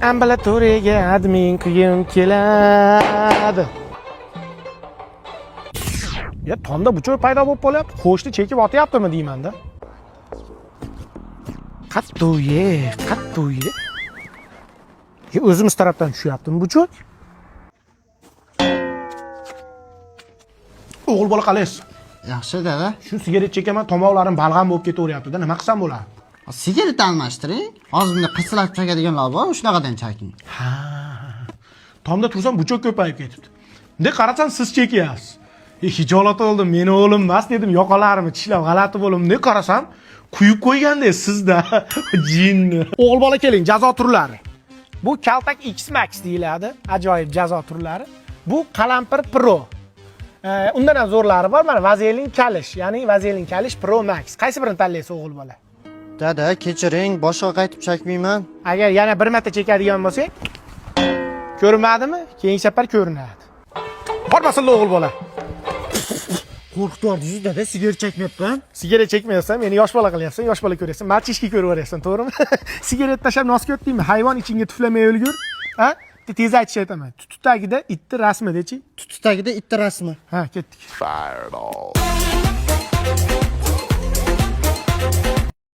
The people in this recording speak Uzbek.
Ambulatoriyaga admin kuyim keladi. Ya, tomda бычок paydo bo'lib qolyapti. Qo'shni chekib otyaptimi deyman-da. Qattu ye, qattu ye. Ya, o'zimiz tarafdan tushyaptimi бычок? O'g'il bola, qalaysiz? Yaxshi, dada. Shu sigaret chekaman, tomoqlarim balg'am bo'lib ketaveryapti-da. Nima qilsam bo'ladi? Sigaret almashtiring. Hozir bunday qirsilab chakadiganlar bor, shunaqadan chaking. Ha. Tomda tursam, бычок ko'payib ketibdi. Bunday qarasam, siz chekyapsiz. E, hijolat oldim, meni o'g'lim emas dedim, yoqalarimni tishlab g'alati bo'ldim. Bunday qarasam, quyib qo'yganda sizda jinni. O'g'il bola, keling, jazo turlari. Bu Kaltak X Max deyiladi, ajoyib jazo turlari. Bu Qalampir Pro. Undan ham zo'rlari bor. Mana Vazelin Kalish, ya'ni Vazelin Kalish Pro Max. Qaysi birini tanlaysiz, o'g'il bola? Dada, kechiring, boshqa qaytib chakmayman. Agar yana bir marta chekadigan bo'lsang, ko'rinmadimi? Keyingi safar ko'rinadi. Bormasin, o'g'il bola. Qo'rqitib dada, sigaret chekmayapman. Sigaret chekmayapsan, meni yosh bola qilyapsan, yosh bola ko'ryapsan, мальчишки ko'rib yuboryapsan, to'g'rimi? Sigaret tashlab nosga o'tdingmi? Hayvon ichingga tuflamay o'lgur. Ha? Bitta tez aytish aytaman. Tuti tagida itni rasmi dechi. Tuti tagida itni rasmi. Ha, ketdik. Fireball.